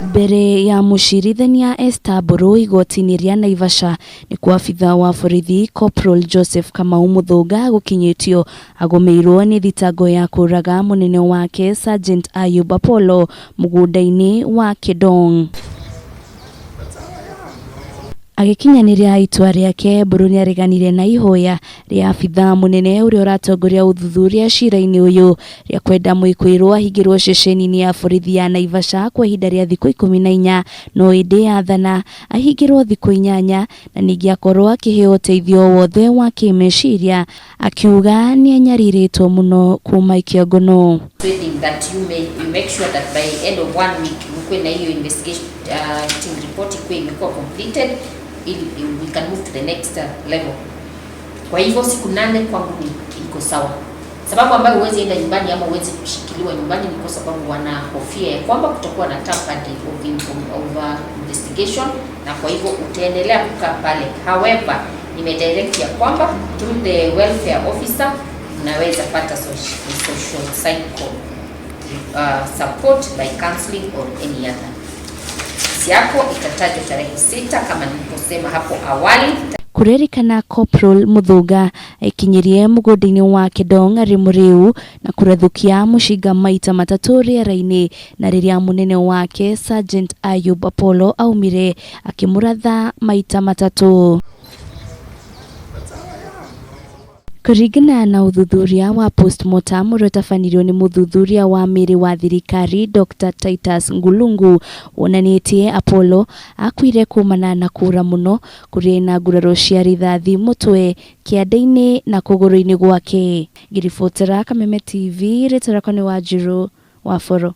Mbere ya mũcirithania Esther Mbũrũ igoti-inĩ rĩa Naivasha nĩkuo abithaa wa borithi Corporal Joseph Kamau Mũthũnga gũkinyĩtio agũmĩirwo nĩ thitango ya kũraga mũnene wake Sergeant Ayub Apollo mũgũnda-inĩ wa Kedong. Agĩkinyanĩria itua rĩake, Mbũrũ nĩareganire na ihoya rĩa abithaa mũnene ũrĩa ũratongoria ũthuthuria cira-inĩ ũyũ rĩa kwenda mwĩkũĩrwo ahingĩrwo ceceni-inĩ ya borithi ya Naivasha kwa ihinda rĩa thikũ 14 no ĩndĩ yathana ahingĩrwo thikũ 8 na ningĩ akorwo akĩheo ũteithio wothe wa kĩmeciria akiuga nĩanyarirĩtwo mũno kuma aikio ngono. Trading that you may you make sure that by end of one week mkuwe na hiyo investigation report ikuwe imekuwa completed ili we can move to the next level. Kwa hivyo siku 8 kwangu ni iko sawa. Sababu ambayo huwezi enda nyumbani ama huwezi kushikiliwa nyumbani ni kwa sababu wanahofia ya kwamba kutakuwa na tampered of investigation, na kwa hivyo utaendelea kukaa pale. However, nimedirect ya kwamba through the welfare officer unaweza pata social psycho support by counseling or any other. Kesi yako itatajwa tarehe 6 kama niliposema hapo awali. Kurerikana Corporal Muthunga aikinyirie mũgũnda-inĩ wa Kedong arĩ mũrĩu na kũrathũkia mũcinga maita matatũ rĩera-inĩ na rĩrĩa mũnene wake Sergeant Ayub Apollo aumire akĩmũratha maita matatũ. Kũringana na ũthuthuria wa postmortem ũrĩa ũtabanirio nĩ mũthuthuria wa mĩĩrĩ wa thirikari Dr. Titus Ngulungu wonanĩtie Apollo akuire kumana na kũra mũno kũrĩa na nguraro cia rithathi mũtwe, kĩande-inĩ na kũgũrũ-inĩ gwake. Ngĩribotera Kameme TV, rĩtwa rĩakwa nĩ Wanjiru wa Boro.